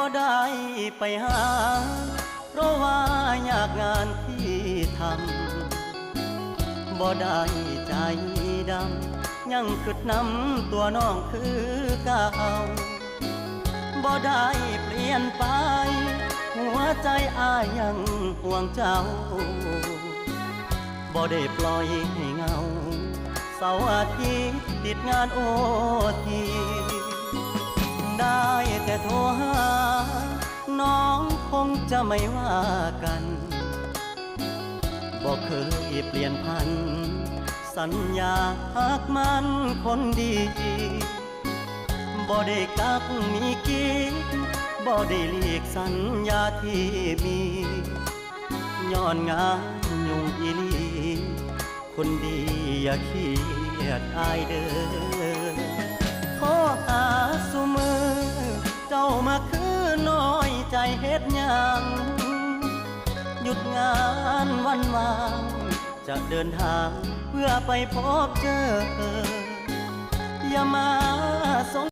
ບໍ່ໄດ້ໄປຫາ ເພາະວ່າຍາກງານທີ່ທຳ ບໍ່ໄດ້ໃຈດຳ ຍັງຄິດນຳຕົວນ້ອງຄືເກົ່າ ບໍ່ໄດ້ປ່ຽນໄປ ຫົວໃຈອ້າຍຍັງຫ່ວງເຈົ້າ ບໍ່ໄດ້ປ່ອຍໃຫ້ເຫງົາ ເສົາອາທິດຕິດງານໂອທີ ໄດ້ແຕ່ໂທຫາ ນ້ອງຄົງຈະໄມ່ວ່າກັນ ບໍ່ເຄີຍປ່ຽນຜັນ ສັນຍາຮັກໝັ້ນຄົນດີ ບໍ່ໄດ້ກັກມີກິດ ບໍ່ໄດ້ຫຼີກສັນຍາທີ່ມີ ຍ້ອນງານຫຍຸ້ງອີ່ຫຼີ ຄົນດີຢ່າຄຽດອ້າຍເດີ ໂທຫາຊຸມື້ ເຈົ້າມາຄືນ້ອຍໃຈເຮັດຫຍັງ ຢຸດງານວັນວ່າງ ຈະເດີນທາງເພື່ອໄປພົບເຈີ ຢ່າມາສົງ